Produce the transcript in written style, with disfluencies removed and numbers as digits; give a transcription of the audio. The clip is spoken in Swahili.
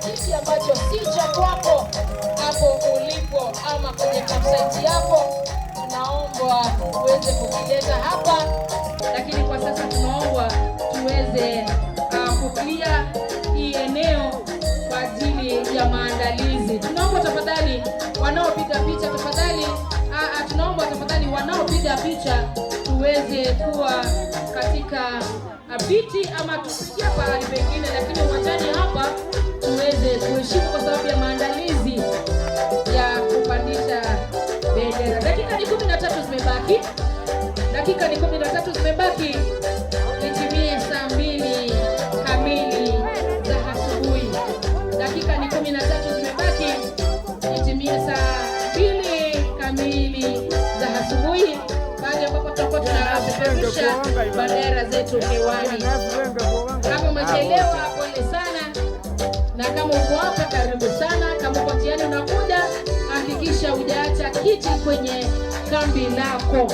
kiti ambacho si cha kwako hapo ulipo ama kwenye campsite yako, tunaomba uweze kukileta hapa, lakini kwa sasa tunaomba tuweze kuclear hii eneo kwa ajili ya maandalizi. Tunaomba tafadhali wanaopiga picha tafadhali, tunaomba tafadhali wanaopiga picha tuweze kuwa katika viti ama tupigie pahali pengine, lakini uwanjani hapa tuweze kuheshimu kwa sababu ya maandalizi ya kupandisha bendera. Dakika ni 13 zimebaki, dakika ni 13 zimebaki itimie saa 2 kamili za asubuhi. Dakika ni 13 zimebaki itimie saa 2 kamili za asubuhi, pale ambapo tutakuwa tunapeperusha bendera zetu hewani. Kama umechelewa, pole sana, na kama uko hapa, karibu sana. Kama uko njiani unakuja, hakikisha hujaacha kiti kwenye kambi lako.